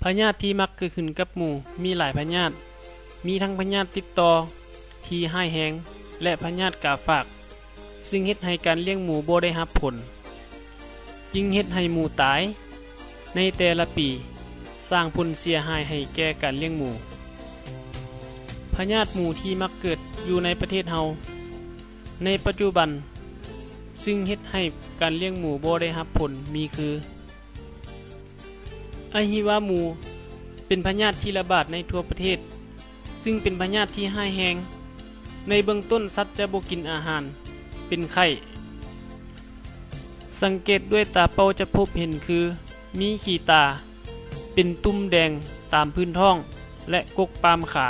ພະຍາດທີ່ມັກເກີດຂຶ້ນກັບໝູມີຫຼາຍພະຍາດ, ມີທັງພະຍາດຕິດຕໍ່ທີ່ຮ້າຍແຮງ ແລະ ພະຍາດກາຝາກ, ຊຶ່ງເຮັດໃຫ້ການລ້ຽງໝູບໍ່ໄດ້ຮັບຜົນ, ຈຶ່ງເຮັດໃຫ້ໝູຕາຍໃນແຕ່ລະປີ, ສ້າງຜົນເສຍຫາຍໃຫ້ແກ່ການລ້ຽງໝູ. ພະຍາດໝູທີ່ມັກເກີດຢູ່ໃນປະເທດເຮົາໃນປັດຈຸບັນ, ຊຶ່ງເຮັດໃຫ້ການລ້ຽງໝູບໍ່ໄດ້ຮັບຜົນມີຄື ອະຫິວາໝູ ເປັນພະຍາດທີ່ລະບາດໃນທົ່ວປະເທດ, ຊຶ່ງເປັນພະຍາດທີ່ຮ້າຍແຮງ. ໃນເບື້ອງຕົ້ນສັດຈະບໍ່ກິນອາຫານ, ເປັນໄຂ້. ສັງເກດດ້ວຍຕາເປົ່າຈະພົບເຫັນຄື ມີຂີ້ຕາ, ເປັນຕຸ່ມແດງຕາມພື້ນທ້ອງ ແລະ ກົກປາມຂາ.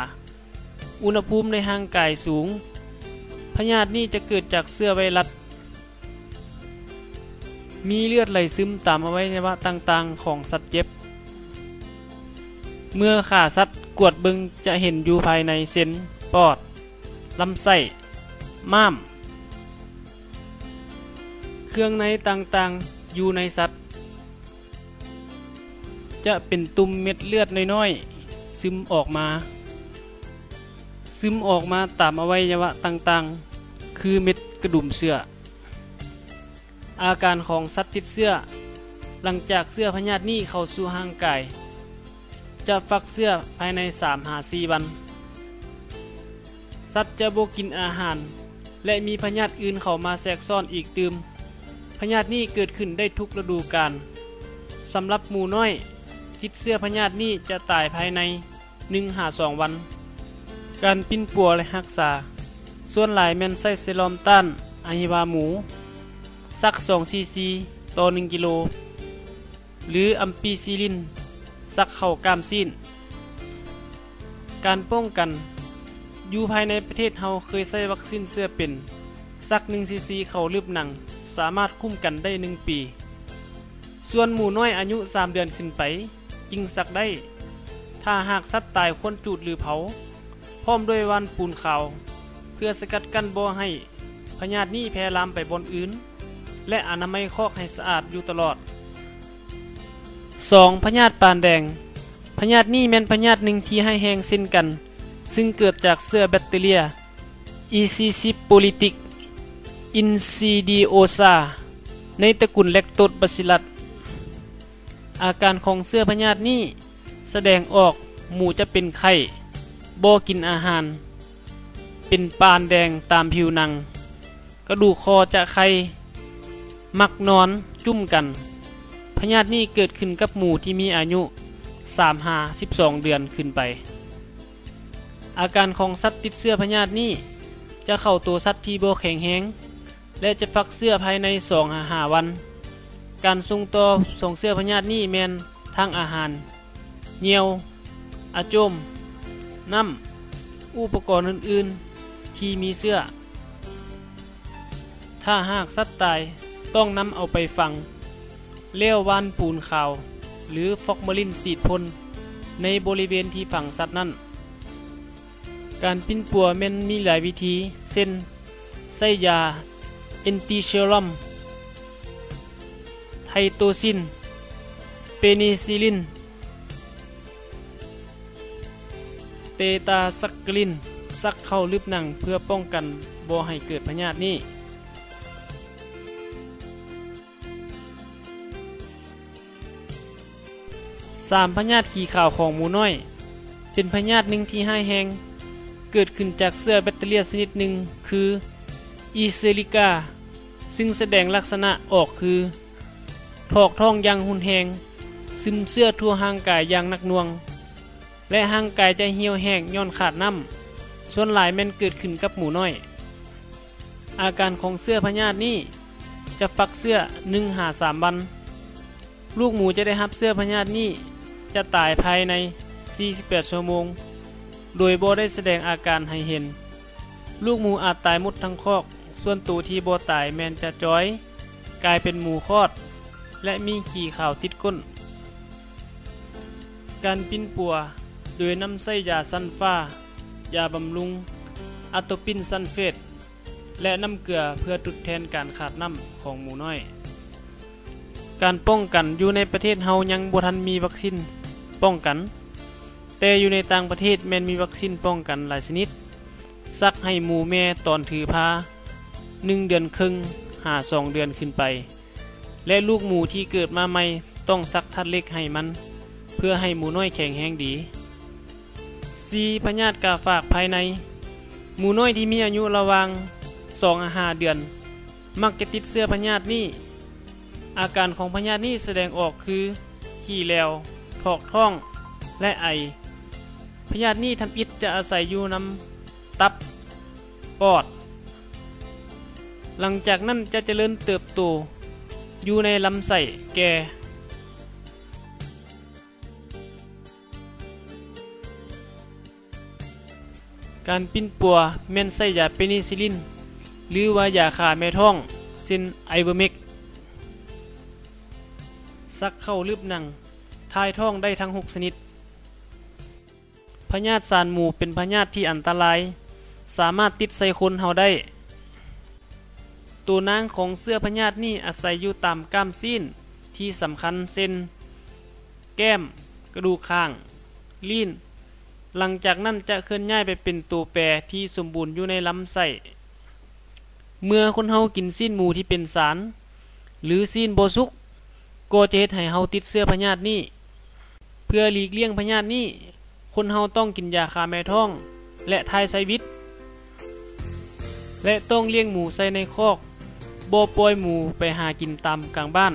ອຸນຫະພູມໃນຮ່າງກາຍສູງ. ພະຍາດນີ້ຈະເກີດຈາກເຊື້ອໄວຣັສ. ມີເລືອດໄຫຼຊຶມຕາມອະໄວຍະວະຕ່າງໆຂອງສັດເຈັບ. ເມື່ອຂ້າສັດກວດເບິ່ງຈະເຫັນຢູ່ພາຍໃນເຊັ່ນ ປອດ, ລຳໄສ້, ມ້າມ, ເຄື່ອງໃນຕ່າງໆຢູ່ໃນສັດ. ຈະເປັນຕຸ່ມເມັດເລືອດນ້ອຍໆຊຶມອອກມາ, ຊຶມອອກມາຕາມອະໄວຍະວະຕ່າງໆ ຄືເມັດກະດຸມເຊື້ອ. ອາການຂອງສັດຕິດເຊື້ອ. ຫຼັງຈາກເຊື້ອພະຍາດນີ້ເຂົ້າສູ່ຮ່າງກາຍ, ຈະຟັກເຊື້ອພາຍໃນສາມຫາສີ່ວັນ. ສັດຈະບໍ່ກິນອາຫານ ແລະ ມີພະຍາດອື່ນເຂົ້າມາແຊກຊ້ອນອີກຕື່ມ. ພະຍາດນີ້ເກີດຂຶ້ນໄດ້ທຸກລະດູການ. ສຳລັບໝູນ້ອຍ, ຕິດເຊື້ອພະຍາດນີ້ຈະຕາຍພາຍໃນໜຶ່ງຫາສອງວັນ. ການປິ່ນປົວ ແລະ ຮັກສາ. ສ່ວນຫຼາຍແມ່ນໃຊ້ເຊຣອມຕ້ານອະຫິວາໝູ, ສັກສອງຊີຊີຕໍ່ໜຶ່ງກິໂລ. ຫຼື ອຳປີຊີລິນ ສັກເຂົ້າກ້າມຊີ້ນ. ການປ້ອງກັນ. ຢູ່ພາຍໃນປະເທດເຮົາເຄີຍໃຊ້ວັກຊີນເຊື້ອເປັນ ສັກໜຶ່ງຊີຊີເຂົ້າລຶບໜັງ ສາມາດຄຸ້ມກັນໄດ້ໜຶ່ງປີ. ສ່ວນໝູນ້ອຍອາຍຸສາມເດືອນຂຶ້ນໄປ ຈຶ່ງສັກໄດ້. ຖ້າຫາກສັດຕາຍຄວນຈູດ ຫຼື ເຜົາ ພ້ອມດ້ວຍຫວ່ານປູນຂາວ ເພື່ອສະກັດກັ້ນບໍ່ໃຫ້ພະຍາດນີ້ແຜ່ລາມໄປບ່ອນອື່ນ ແລະ ອະນາໄມຄອກໃຫ້ສະອາດຢູ່ຕະຫຼອດ. ສອງ, ພະຍາດປານແດງ. ພະຍາດນີ້ແມ່ນພະຍາດໜຶ່ງທີ່ຮ້າຍແຮງເຊັ່ນກັນ, ຊຶ່ງເກີດຈາກເຊື້ອແບັກເຕີເຣຍ ອີຊີຊິບໂປລິຕິກ ອິນຊີດີໂອຊາ ໃນຕະກຸນແລັກໂຕດບາຊິລັດ. ອາການຂອງເຊື້ອພະຍາດນີ້ ສະແດງອອກ ໝູຈະເປັນໄຂ້, ບໍ່ກິນອາຫານ, ເປັນປານແດງຕາມຜິວໜັງ, ກະດູກຄໍຈະໄຄ, ມັກນອນຈຸ້ມກັນ. ພະຍາດນີ້ເກີດຂຶ້ນກັບໝູທີ່ມີອາຍຸສາມຫາສິບສອງເດືອນຂຶ້ນໄປ. ອາການຂອງສັດຕິດເຊື້ອພະຍາດນີ້ ຈະເຂົ້າໂຕສັດທີ່ບໍ່ແຂງແຮງ ແລະ ຈະຟັກເຊື້ອພາຍໃນສອງຫາຫ້າວັນ. ການສົ່ງຕໍ່ຂອງເຊື້ອພະຍາດນີ້ແມ່ນທາງອາຫານ, ຍ່ຽວ, ອາໂຈມ, ນ້ຳ, ອຸປະກອນອື່ນໆທີ່ມີເຊື້ອ. ຖ້າຫາກສັດຕາຍ, ຕ້ອງນຳເອົາໄປຝັງ, ແລ້ວຫວ່ານປູນຂາວ ຫຼື ຟອກມາລິນສີດພົ່ນໃນບໍລິເວນທີ່ຝັງສັດນັ້ນ. ການປິ່ນປົວແມ່ນມີຫຼາຍວິທີ ເຊັ່ນ ໃຊ້ຢາແອນຕິເຊຣອມ, ໄທໂຕຊິນ, ເປນີຊີລິນ, ເຕຕາຊັກເກີລິນ ສັກເຂົ້າລຶບໜັງເພື່ອປ້ອງກັນບໍ່ໃຫ້ເກີດພະຍາດນີ້. ສາມ, ພະຍາດຂີ້ຂາວຂອງໝູນ້ອຍ ເປັນພະຍາດໜຶ່ງທີ່ຮ້າຍແຮງ, ເກີດຂຶ້ນຈາກເຊື້ອແບັກເຕີເຣຍຊະນິດໜຶ່ງ ຄື ອີເຊລິກາ ຊຶ່ງສະແດງລັກສະນະອອກຄື ຖອກທ້ອງຢ່າງຮຸນແຮງ, ຊຶມເຊື້ອທົ່ວຮ່າງກາຍຢ່າງໜັກໜ່ວງ ແລະ ຮ່າງກາຍຈະຫ່ຽວແຫ້ງຍ້ອນຂາດນ້ຳ, ສ່ວນຫຼາຍແມ່ນເກີດຂຶ້ນກັບໝູນ້ອຍ. ອາການຂອງເຊື້ອພະຍາດນີ້ຈະຟັກເຊື້ອໜຶ່ງຫາສາມວັນ. ລູກໝູຈະໄດ້ຮັບເຊື້ອພະຍາດນີ້ຈະຕາຍພາຍໃນສີ່ສິບແປດຊົ່ວໂມງ ໂດຍບໍ່ໄດ້ສະແດງອາການໃຫ້ເຫັນ. ລູກໝູອາດຕາຍໝົດທັງຄອກ, ສ່ວນໂຕທີ່ບໍ່ຕາຍແມ່ນຈະຈອຍ, ກາຍເປັນໝູຄອດ ແລະ ມີຂີ້ຂາວຕິດກົ້ນ. ການປິ່ນປົວໂດຍນຳໃຊ້ຢາຊັນຟ້າ, ຢາບຳລຸງ, ອາໂຕປິນຊັນເຟດ ແລະ ນ້ຳເກືອເພື່ອທົດແທນການຂາດນ້ຳຂອງໝູນ້ອຍ. ການປ້ອງກັນ. ຢູ່ໃນປະເທດເຮົາຍັງບໍ່ທັນມີວັກຊີນ ປ້ອງກັນ, ແຕ່ຢູ່ໃນຕ່າງປະເທດແມ່ນມີວັກຊີນປ້ອງກັນຫຼາຍຊະນິດ, ສັກໃຫ້ໝູແມ່ຕອນຖືພາ ໜຶ່ງເດືອນເຄິ່ງຫາສອງເດືອນຂຶ້ນໄປ ແລະ ລູກໝູທີ່ເກີດມາໃໝ່ຕ້ອງສັກທາດເຫຼັກໃຫ້ມັນ ເພື່ອໃຫ້ໝູນ້ອຍແຂງແຮງດີ. ສີ່, ພະຍາດກາຝາກພາຍໃນ. ໝູນ້ອຍທີ່ມີອາຍຸລະຫວ່າງສອງຫາຫ້າເດືອນ ມັກຈະຕິດເຊື້ອພະຍາດນີ້. ອາການຂອງພະຍາດນີ້ສະແດງອອກຄື ຂີ້ແຫຼວ, ຖອກທ້ອງ ແລະ ໄອ. ພະຍາດນີ້ທຳອິດຈະອາໄສຢູ່ນຳຕັບ, ປອດ. ຫຼັງຈາກນັ້ນຈະຈະເລີນເຕີບໂຕຢູ່ໃນລຳໄສ້ແກ່. ການປິ່ນປົວແມ່ນໃຊ້ຢາເປນິຊິລິນ ຫຼືວ່າຢາຂ້າແມ່ທ້ອງ ເຊັ່ນ ໄອເວີເມັກ. ສັກເຂົ້າລຶບໜັງ, ຖ່າຍທ້ອງໄດ້ທັງຫົກຊະນິດ. ພະຍາດຊານໝູເປັນພະຍາດທີ່ອັນຕະລາຍ, ສາມາດຕິດໃສ່ຄົນເຮົາໄດ້. ໂຕນາງຂອງເຊື້ອພະຍາດນີ້ອາໄສຢູ່ຕາມກ້າມຊີ້ນທີ່ສຳຄັນ ເຊັ່ນ ແກ້ມ, ກະດູກຄາງ, ລີ້ນ. ຫຼັງຈາກນັ້ນຈະເຄື່ອນຍ້າຍໄປເປັນໂຕແປທີ່ສົມບູນຢູ່ໃນລຳໄສ້. ເມື່ອຄົນເຮົາກິນຊີ້ນໝູທີ່ເປັນສານ ຫຼື ຊີ້ນບໍ່ສຸກ, ກໍຈະເຮັດໃຫ້ເຮົາຕິດເຊື້ອພະຍາດນີ້. ເພື່ອຫຼີກລ່ຽງພະຍາດນີ້, ຄົນເຮົາຕ້ອງກິນຢາຂ້າແມ່ທ້ອງ ແລະ ຖ່າຍໃສ່ວິດ ແລະ ຕ້ອງລ້ຽງໝູໃສ່ໃນຄອກ, ບໍ່ປ່ອຍໝູໄປຫາກິນຕາມກາງບ້ານ.